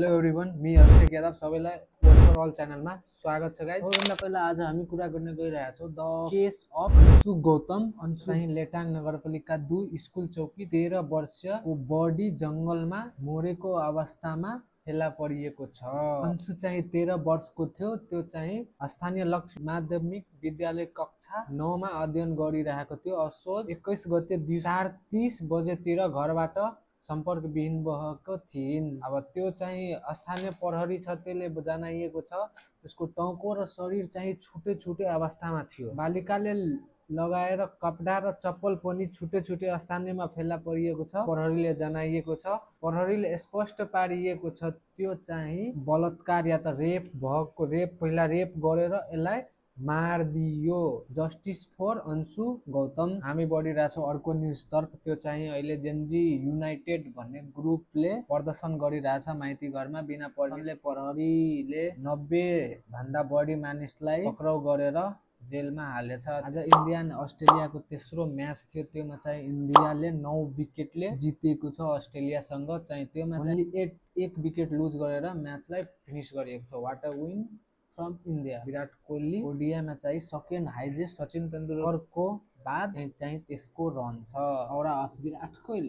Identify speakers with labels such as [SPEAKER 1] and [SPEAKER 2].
[SPEAKER 1] Hello everyone, me Abhishek Yadav सबैलाई work for all च्यानलमा स्वागत छ गाइस। सबैभन्दा पहिला आज हामी कुरा गर्ने गइरहेका छौं द केस अफ अन्शु गौतम। अन्शु चाहिँ लेटाङ नगरपालिका 2 स्कुल चौकी 13 वर्षको बडी जंगलमा मरेको अवस्थामा फेला परिएको छ। अन्शु चाहिँ 13 वर्षको थियो। त्यो चाहिँ स्थानीय लक्ष्य माध्यमिक विद्यालय कक्षा 9 मा अध्ययन गरिरहेको थियो। असोज 21 गते 4:30 बजेतिर घरबाट सम्पर्क विहीन भएको थिइन्। अब त्यो चाहिँ स्थानीय प्रहरी छ, त्यसले जनाइएको छ उसको टाउको र शरीर चाहिँ छुटे छुटे अवस्थामा थियो। बालिकाले लगाएर कपडा र चप्पल पनि छुटे छुटे स्थानमा फेला परिएको छ, प्रहरीले जनाइएको छ। प्रहरीले स्पष्ट पारिएको छ त्यो चाहिँ बलात्कार या त रेप भएको, पहिला रेप गरेर यसलाई मार दियो। Justice for Anshu Gautam. हामी बढिरहेछौँ अर्को न्युज तर्फ। त्यो चाहिँ अहिले जेनजी युनाइटेड भन्ने ग्रुपले प्रदर्शन गरिरहेछ माइती घरमा बिना पर्मिसनले। प्रहरीले 90 भन्दा बढी मानिसलाई पक्राउ गरेर जेलमा हालेछ। आज इन्डिया अनि अस्ट्रेलियाको तेस्रो म्याच थियो। त्योमा चाहिँ इन्डियाले 9 विकेटले जितेको छ अस्ट्रेलियासँग। चाहिँ त्योमा चाहिँ 1 विकेट लुज गरेर म्याचलाई फिनिश गरिएको छ। What a win from India. Virat Kohli ओडिआईमा चाहिँ सेकेन्ड हाइजेस्ट, सचिन तेन्दुलकरको बाद चाहिँ त्यसको रन छ। औरा अफ विराट कोहली।